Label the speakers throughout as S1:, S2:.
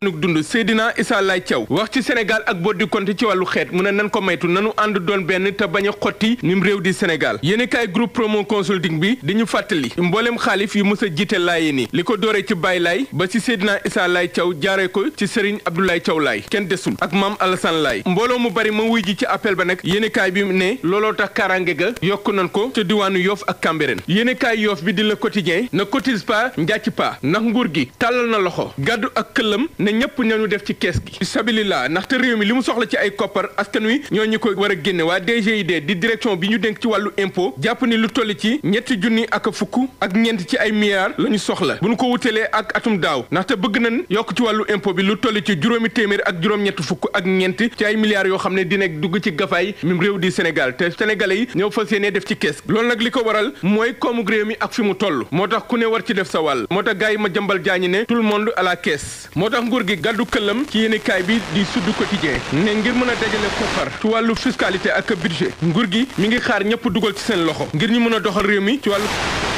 S1: nuk dund Seydina Issa Laye Thiaw wax ci Sénégal ak boddi konte ci wàllu xeet mu ne nan ko maytu nanu ànd doon benn te bañ a xotti nim réew di Sénégal yéeni kaay groupe promo consulting bi di ñu fàttali mbooleem xaalif yi mës a jiite laaye ni li ko dooree ci Baye Laye ba ci Seydina Issa Laye Thiaw jaaree ko ci Serigne Abdoulaye Thiaw Laye kenn desul ak Mame Alassane Laye mbooloo mu bari ma wuy ji ci appel ba nag yéeni kaay bi ne looloo tax kaaraange ga yokk nan ko ca diwaanu Yoff ak Cambérène yéeni kaay Yoff bi di Le Quotidien ne cotise pas njàcc pas ndax nguur gi tàllal na loxo gàddu ak këllam ne ñëpp ñooñu def ci kees gi sabilillah ndaxte réew mi li mu soxla ci ay koppar askan wi ñoo ñu ko war a génne waa DGID di direction bi ñu dénk ci wàllu impôt jàpp ni lu toll ci ñetti junni ak fukk ak ñeent ci ay milliards la ñu soxla bu ñu ko wutelee ak atum daaw ndaxte bëgg nañ yokk ci wàllu impôt bi lu toll ci juróomi téeméer ak juróom-ñett fukk ak ñeent ci ay milliards yoo xam ne dina dugg ci gafaay mim réew di Sénégal te sénégalais yi ñoo fas yéene def ci kees loolu nag li ko waral mooy koomu réew mi ak fi mu toll moo tax ku ne war ci def sa wàll moo tax gars yi ma jëmbal jaañi ne tout le monde à la caisse moo tax nguur gi gàddu këllam ci yéenekaay bi di Sud Quotidien ne ngir mën a dajale koppar ci wàllu fiscalité ak budget nguur gi mi ngi xaar ñëpp dugal ci seen loxo ngir ñu mën a doxal réew mi ci wàllu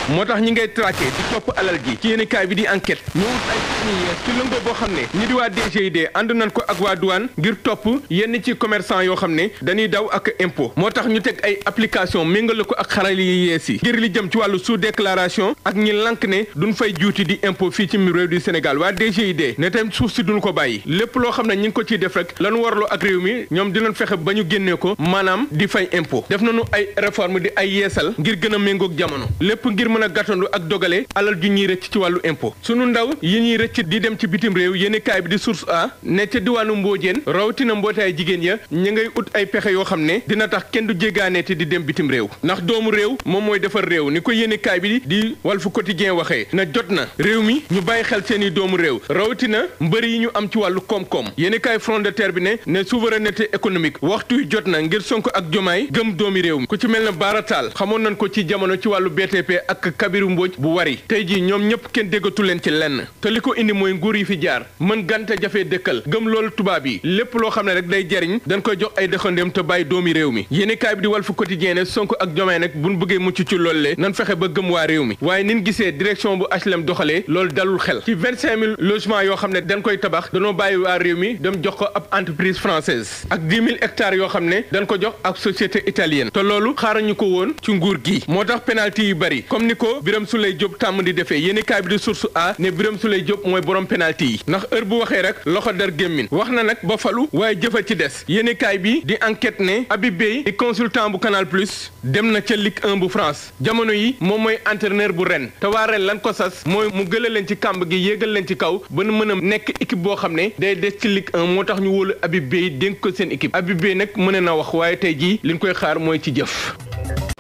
S1: moo tax ñi ngay traqué di topp alal ji ci yéenekaay bi di enquête ñu wut ay yees ci lëngoo boo xam ne ñi di waa DGID ànd nañ ko ak waa douane ngir topp yenn ci commerçant yoo xam ne dañuy daw ak impôt moo tax ñu teg ay application méngale ko ak xarala yi yees yi ngir li jëm ci wàllu sous déclaration ak ñi lank ne duñ fay juuti di impôt fii ci réew du Sénégal waa DGID ne tam suuf si duñ ko bàyyi lépp loo xam ne ñi ngi ko ciy def rek lañu warloo ak réew mi ñoom dinañ fexe ba ñu génnee ko maanaam di fay impôt def nañu ay réforme di ay yeesal ngir gën a méngoog jamono lépp ngir mën a gàttandu ak dogale alal ju ñuy rëcc ci wàllu impôt sunu ndaw yi ñuy rëcc di dem ci bitim réew yéenekaay bi di Source A ne ca diwaanu Mbodiène rawatina mbootaay jigéen ya ña ngay ut ay pexe yoo xam ne dina tax kenn du jégaaneeti di dem bitim réew ndax doomu réew moom mooy defar réew ni ko yéenekaay bi di Walf Quotidien waxee na jot na réew mi ñu bàyyi xel seeni doomu réew rawatina mbëri yi ñu am ci wàllu koom-koom yéenekaay Front de Terre bi ne souveraineté économique waxtu yu jot na ngir Sonko ak Jomaay gëm doomi réew mi ku ci mel ne Baratal xamoon nañ ko ci jamono ci wàllu BTP ak Kabiru Mbodj bu wari tey jii ñoom ñëpp kenn déggatu leen ci lenn te li ko indi mooy nguur yi fi jaar mën gante jafee dëkkal gëm loolu tubaab yi lépp loo xam ne rek day jariñ dañ koy jox ay dëkkandeem te bàyyi doomi réew mi yéenekaay bi di Walf Quotidien ne Sonko ak Jomaay nag buñ bëggee mucc ci loolu le nan fexe ba gëm waa réew mi waaye nin gisee direction bu HLM doxalee loolu dalul xel ci 25000 logements yoo xam ne dañ koy tabax danoo bàyyi waa réew mi dem jox ko ab entreprise française ak 10 000 hectares yoo xam ne dañ ko jox ak société italienne te loolu xaarañu ko woon ci nguur gi moo tax penalty yu bari comme ni ko Birame Souleye Diop tàmm di defee yéenekaay bi di Source A ne Birame Souleye Diop mooy borom penalty yi ndax heure bu waxee rek loxo dar gémmin wax na nag ba falu waaye jëfa ci des yéenekaay bi di enquête ne Habib Beye di consultant bu Canal Plus dem na ca Ligue 1 bu France jamono yi moom mooy entraîneur bu ren te waa ren lan ko sas mooy mu gëla leen ci kàmb gi yéegal leen ci kaw ba nu mën a nekk équipe boo xam ne day des ci Ligue 1 moo tax ñu wóolu Habib Beye dénk ko seen équipe Habib Beye nag mën na wax waaye tey jii liñ koy xaar mooy ci jëf.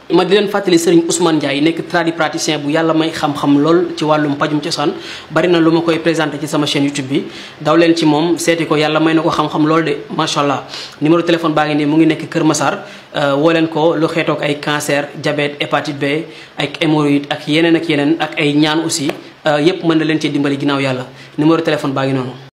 S2: ma di leen fàttali Serigne Ousmane Ndiaye nekk tradipraticien bu yàlla may xam-xam lool ci wàllum pajum cosaan bari na lu ma koy présenté ci sama chaîne YouTube bi daw leen ci moom seeti ko yàlla may na ko xam-xam lool de macha allah numéro téléphone baa ngi nii mu ngi nekk Kër Massar woo leen ko lu xeetoog ay cancer diabète hépatite B ak hémorroïde ak yeneen ak ay ñaan aussi yépp mën na leen cee dimbali ginnaaw yàlla numéro téléphone baa ngi noonu.